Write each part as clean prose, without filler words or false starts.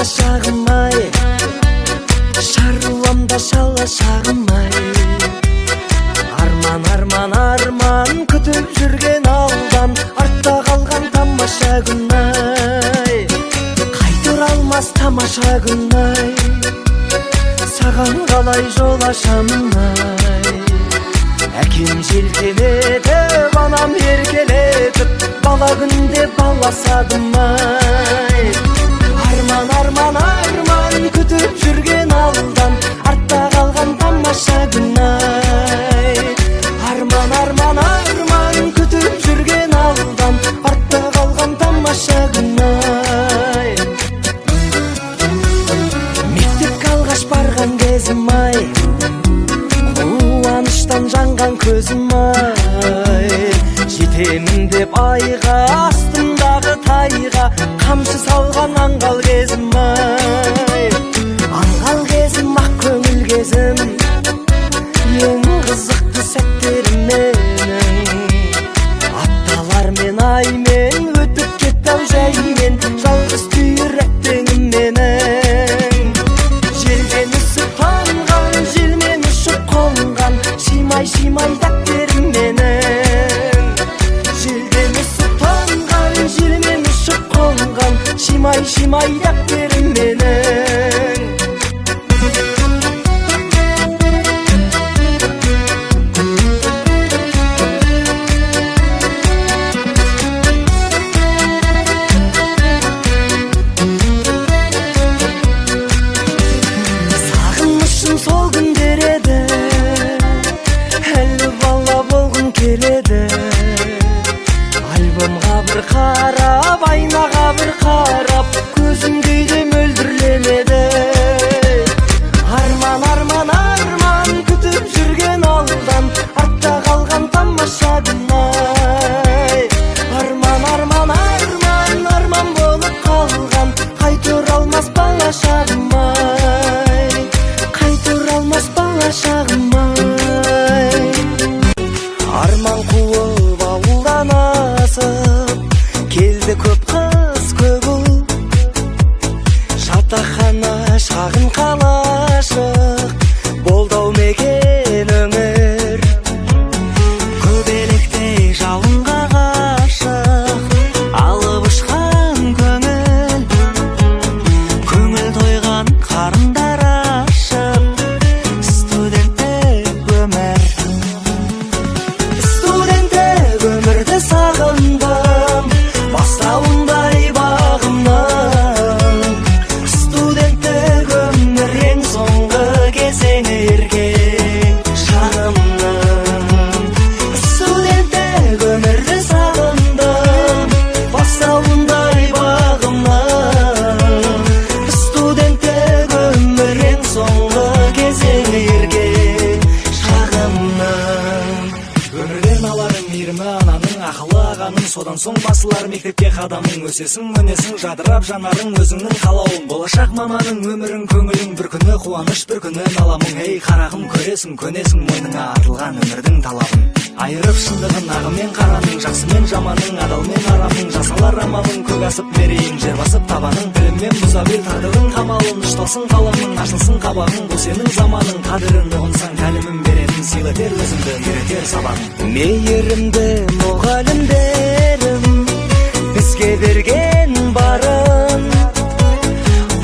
Бала шағым ай, шаруамда шала шағым ай. Арман, арман, арман күтіп жүрген алдан, артта қалған тамаша күн ай. Қайта оралмас тамаша күн ай, саған қалай жол ашамын ай. Әкем желкелетіп, анам еркелетіп, бала күнде баласадым ай. Арман, арман, арман күтіп жүрген алдан, артта қалған тамаша күн ай. Арман, арман, арман күтіп жүрген алдан, артта қалған тамаша күн ай. Мектепке алғаш барған кезім ай, қуаныштан жанған көзім ай. Жетемін деп айға, астымдағы тайға қамшы салған аңғал кезім ай. Аңғал кезім, ақ көңіл кезім, ең қызықты сәттерім менің. Апталармен, аймен өтіп кетті ау жаймен, жалғыз түйір әттеңім менің. Желден үсіп қонған, желмен ұшып қонған, шимай, шимай дәптерім менің. Желден үсіп қонған, желмен ұшып қонған, шимай, шимай дәптерім менің. Сағынышым сол күндер еді, әлі бала болғым келеді. Альбомға бір қарап, айнаға бір қарап, көзім кейде мөлдірленеді. Арман, арман, арман күтіп жүрген алдан, артта қалған тамаша күн ай. Арман, арман, арман, арман болып қалған, қайта оралмас бала шағым ай. Қайта оралмас бала шағым ай. Арман қуып ауылдан асып келді көп қыз, көп ұл. Жатақхана, шағын қалашық болды ау мекен өңір. Көбелектей жалынға ғашық, алып ұшқан көңіл. Көңіл тойған, қарындар ашып, студенттік өмір. Студенттік өмірді сағындым, бастауындай бағымның. Студенттік өмір ең соңғы кезеңі ерке шағымның. Студенттік өмірді сағындым, бастауындай бағымның. Студенттік өмір ең соңғы кезеңі ерке шағымның. Өмірден аларың мейірімі ананың, ақылы ағаның, содан соң басылар мектепке қадамың. Өсесің, өнесің, жадырап жанарың, өзіңнің қалауың. Болашақ маманың өмірің, көңілің, бір күні қуаныш, бір күні наламың. Ей, қарағым, көресің, көнесің мойныңа артылған өмірдің талабын. Айырып шындығын ағы мен қараның, жақсы мен жаманның, адал мен арамның, жасалар амалың, көк асып мерейің, жер басып табаның. Біліммен бұза бер тағдырдың қамалын, ұшталсын қаламың, ашылсын қабағың. Бұл сенің заманың, қадірін ұғынсаң, тәлімін беретін, сыйлы етер өзіңді, үйретер сабағың. Мейірімді мұғалімдерім бізге берген барын,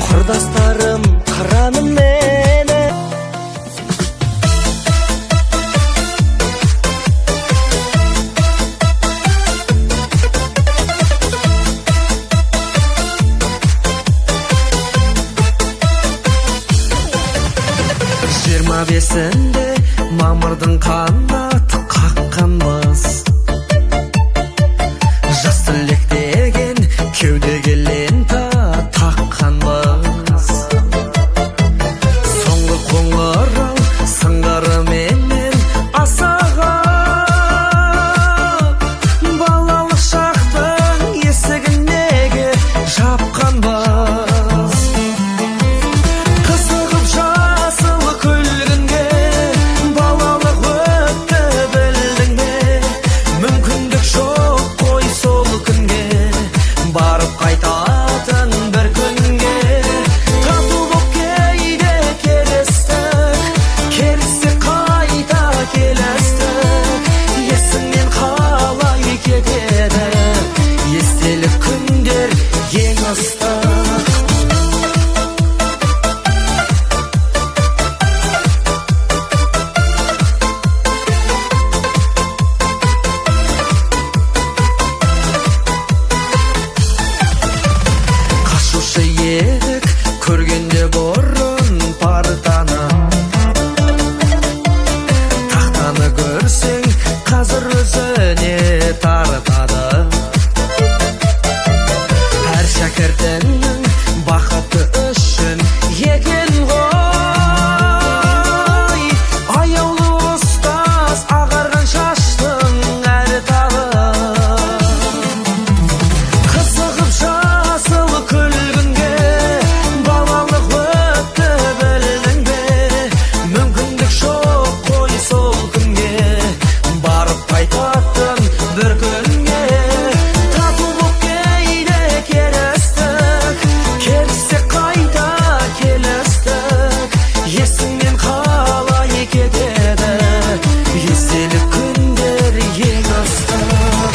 құрдастарым қыраным мені. Жиырма бесінде мамырдың қанат қаққанбыз, жас тілектеген кеудеге лента таққанбыз. Соңғы қоңырау сыңғырыменен асығып, балалық шақтың есігін неге жапқанбыз? Қызығып жасыл күлгінге, ыстық. Қашушы едік көргенде бұрын партаны, тақтаны көрсең қазір өзіне тартады. Әр шәкіртінің бақыты үшін екен ғой аяулы ұстаз, ағарған шаштың әр талы. Қызығып жасыл күлгінге балалық өтті, білдің бе? Мүмкіндік жоқ қой сол күнге барып қайтатын бір күнге. Тату боп кейде керістік, керіссек қайта келістік. Есіңнен қалай кетеді естелік күндер ең ыстық.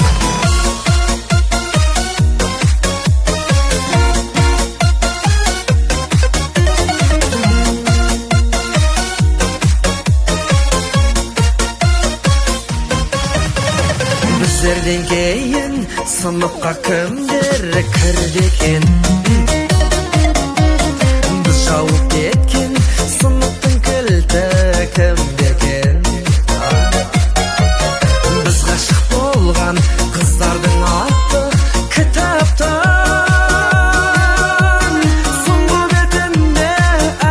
Біздерден кейін сыныпқа кімдер кірді екен? Біз жауып кеткен сыныптың кілті кімде екен? Біз ғашық болған қыздардың аты кітаптан соңғы бетінде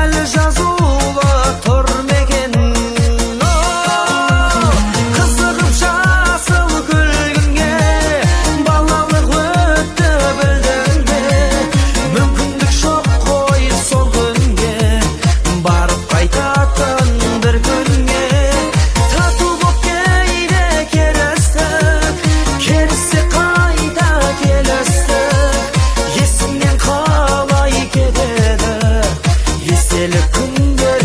әлі жазулы тұр ма екен? Қызығып жасыл күлгінге балалық өтті, білдің бе? Мүмкіндік жоқ қой сол күнге барып қайтатын бір күнге. Тату боп кейде керістік, керіссек қайта келістік. Есіңнен қалай кетеді естелік күндер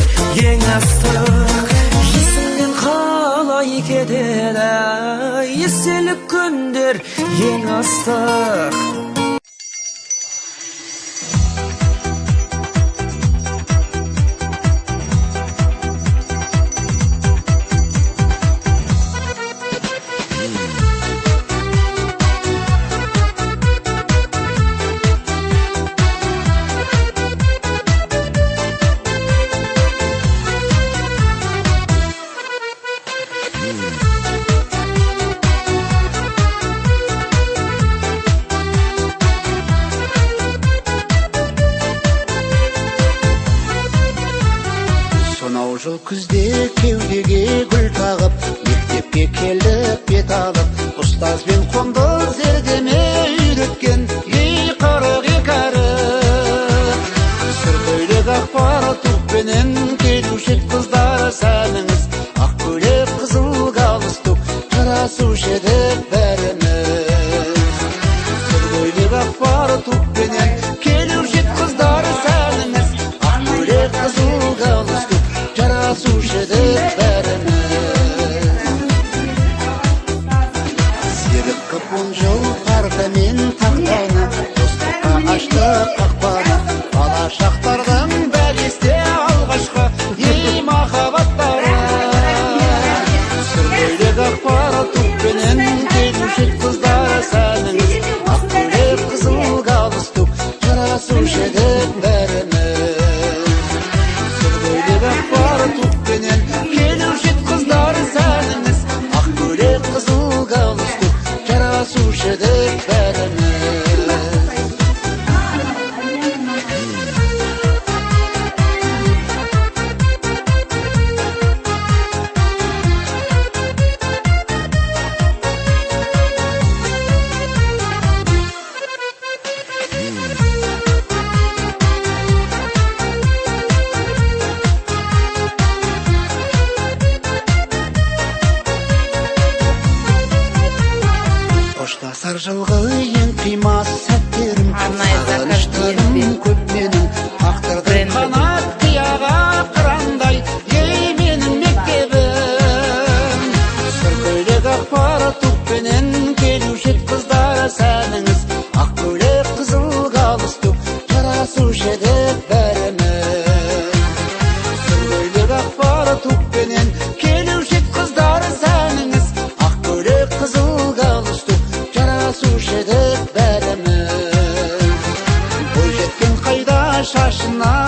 ең ыстық. Есіңнен қалай кетеді естелік күндер ең ыстық. Сонау жыл күзде кеудеге гүл тағып, мектепке келіп бет алып, ұстазбен қонды зердеме үйреткен ей 42 әріп. Сұр көйлек ақ фартукпенен келуші ед қыздар сәніңіз, ақ көйлек қызыл галстук жарасушы едік бәріміз. Сұр көйлек ақ фартукпенен келуші ед қыздар сәніңіз, ақ көйлек қызыл галстук жарасушы едік бәріміз. Серік қып 10 жыл парта мен тақтаны, достыққа ашты қақпаны, бала шақтардың бәрі есте алғашқы ей махаббаттары. Сұр көйлек ақ фартукпенен келуші ед қыздар сәніңіз, ақ көйлек қызыл галстук жарасушы едік бәріміз. Сұр көйлек ақ фартукпенен келуші ед қыздар сәніңіз, ақ көйлек қызыл галстук жарасушы едік бәріміз. Қоштасар жылғы ең қимас сәттерім, Арнайы заказ сағыныштарым берілді. көп менің, қақтырдың Бренді. қанат қияға қырандай ей менің мектебім. Сұр көйлек ақ фартукпенен келуші ед қыздар сәніңіз, ақ көйлек қызыл галстук Шашына.